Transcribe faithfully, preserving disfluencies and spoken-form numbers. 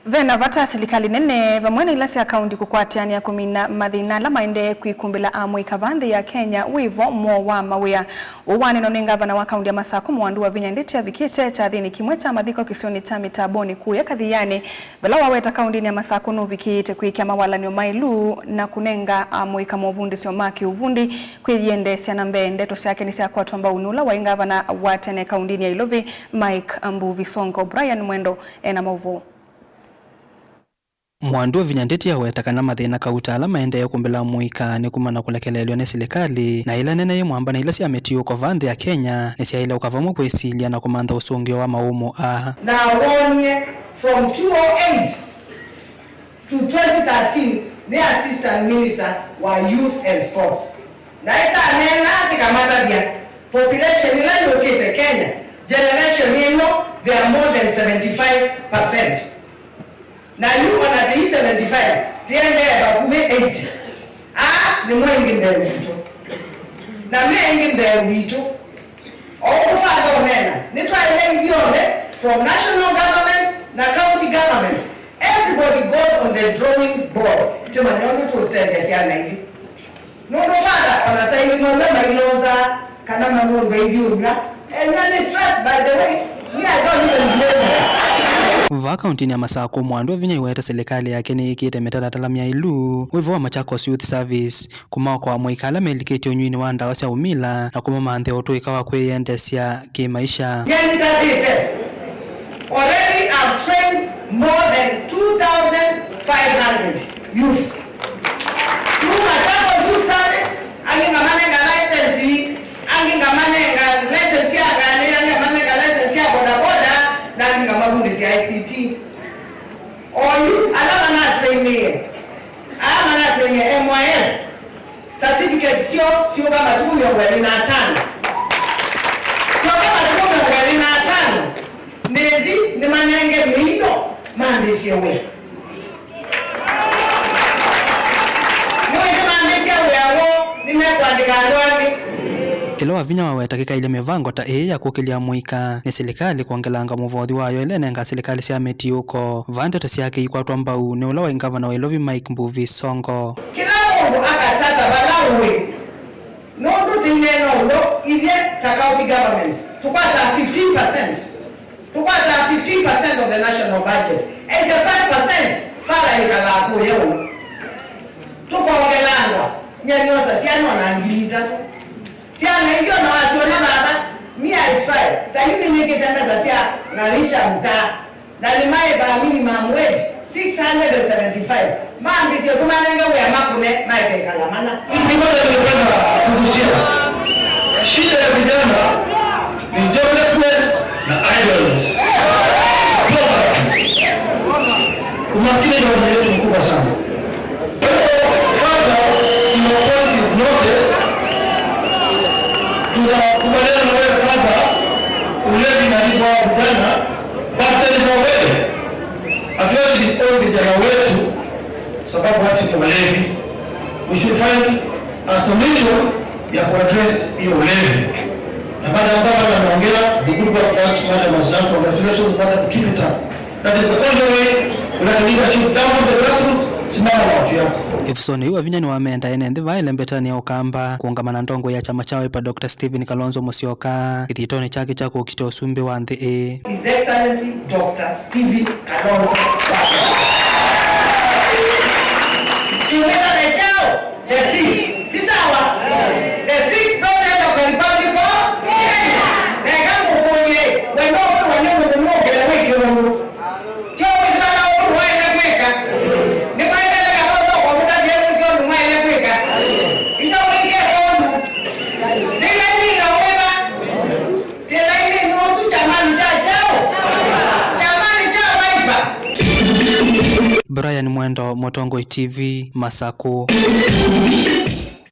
Ve na vata silikalĩ nene vamwe na ila sya kaunti kũkwatĩanĩa kũmina mathĩna ala maendee kwĩkumbĩla amũika va nthĩ ya Kenya wĩ vo mowaa mawĩa. Ũũ wanenwa nĩ ngavana wa kaunti ya Masakũ, Mwandu Wavinya Ndeti, avikĩte kyathĩnĩ kĩmwe kya mathiko kĩsionĩ kya Mĩtambonĩ kũya Kathianĩ, vala waweta kauntinĩ ya Masakũ nũvikĩĩte kwĩkĩa mawalany'o maĩlu na kũnenga amũika movundĩsyo ma kĩũvundi kwĩyendeesya na mbee. Ndeto syake nĩsyakwatwa mbau nĩ ũla waĩ ngavana wa tene kauntinĩ ya Ilovi, Mike Mbuvi Sonko. Brian Mwendo ena maũvoo. Mwandu Wavinya Ndeti aweta kana mathĩna kauta ala maendee kumbĩla amũika nĩ kuma na kũlekeleelw'a nĩ silikalĩ, na ila nene yĩ mwamba na ila sya mĩtiũko va nthĩ ya Kenya nĩsyaĩle ũka vamwe kwĩsilya na kũmantha ũsũngĩo wa maũmũ aa. Na wonie from two oh eight to twenty thirteen nĩ Assistant Minister wa Youth and Sports. Na ĩtaneena tĩkamatavya, population ĩla yũkĩte Kenya, generation ĩno, they are more than seventy-five percent. Na yu ona ti seventy-five, tiendee vakuvĩ eighty. Aa nĩmo aingĩ mbee witũ. Na me aingĩ mbee witũ. O ũndũ Father ũneena, nĩtwaĩle ithyonthe, from national government na county government, everybody goes on the drawing board, tũmanye ũndũ tũũtethya syana ithi. Nũndũ Father ona saa ingĩ nũndũ mailonza kana manũndũ ithyũmya. And you are stressed, by the way. Me, I don't even blame you. Vaa kauntinĩ ya Masakũ, Mwandu Wavinya aiweta silikalĩ yake nĩyĩkĩte mĩtalatala myaĩlu wĩvo wa Machakos Youth Service, kũmaokoa amũika ala melikĩtye ũnyuinĩ wa ndawa sya ũmila na kũmamanthĩa ũtũĩka wa kwĩyendeesya kĩmaisha. Nĩanĩtatĩte. Already I've trained more than two thousand five hundred youth. Through Machakos Youth Service, angĩ ngamanenga license, angĩ ngamanenga license ya ngalĩ, angĩ ngamanenga license ya bodaboda, na angĩ ngamavundĩsya I C T. Oyu ala manatrainĩe, ala manatrainĩe M Y S, certificate syoo syũka matukũ mĩongo ĩlĩ na atano. Syũka matukũ mĩongo ĩlĩ na atano, nĩthi nĩmanenge mĩio mambĩĩsye wĩa. Nĩwĩsĩ mambĩĩsya wĩa woo, nĩmekũandĩka andũ angĩ. Ĩla Wavinya waweta kĩkaĩlya mĩvango ta ĩĩ ya kũkĩlya amũika, nĩ silikalĩ kwongelanga mũvothi wayo ĩla ĩnengaa silikalĩ sya mĩtiũko, va ndeto syake ikwatwa mbau nĩ ũla waĩ ngavana wa Ilovi, Mike Mbuvi Sonko. Kĩla mũndũ akatata vala ũĩ, nũndũ tĩineena ũw'o, ithyĩ ta county governments tũkwataa fifteen percent. Tũkwataa fifteen percent of the national budget. Eighty-five percent Father yĩkalaa kũya ũu. Tũkongelangwa, nyie nĩosa syana ona ngili itatũ. Syana ithi ona wasyona vava, me I try. Ta yu nĩnĩkĩte mbesa sya Narisha Mtaa. Na nĩmaĩvaa minimum wage six hundred and seventy-five. Mambĩĩsye tũmanenge wĩa makũne, maeke ĩkala mana. Kitu kimoja ningependa kugusia. Shida ya vijana ni joblessness na idleness. Poverty. Umaskini ndio adui yetu mkubwa sana. Kwa hivyo, Father, your point is noted. Tunakubaliana na wewe, Father, ulevi inalipwa vijana, but there is a way. Hatuwezi disown vijana wetu sababu ati ni walevi. We should find a solution ya kuaddress hiyo ulevi. Na baada ya gavana ameongea, the good work that Madam has done, congratulations, Madam, keep it up. That is the only way we can leadership down to the grassroots, simama na watu yako. Ĩvusonĩ yu Wavinya nĩwamenda ene nthĩ vaa ĩlembetanĩ ya Ũkamba kũũngama na ndongoi ya kyama kya Wiper, Doctor Stephen Kalonzo Musyoka, kĩthiĩtonĩ kyake kya kũkita ũsumbĩ wa nthĩ ĩĩ. His Excellency Doctor Stephen Kalonzo Musyoka. Kiumĩla na kyaũ? The sixth. Ti sawa? The sixth President of the Republic of Kenya. Na eka ngũkũlye, we no ũtũwe nĩ mũndũ nũkĩle wĩ kĩũndũ? Kyo wĩsĩ vala ũndũ waĩle kwĩka. Nĩmwaĩlele kana ũtoko mũtavye nĩ kyo ũndũ mwaĩle kwĩka. Inyia wĩke ũndũ. Tĩlainĩ na wĩva. Tĩlainĩ nũsu kyamani kya kyaũ? Kyamani kya Wiper. Brian Mwendo, Mũtongoi T V, Masakũ.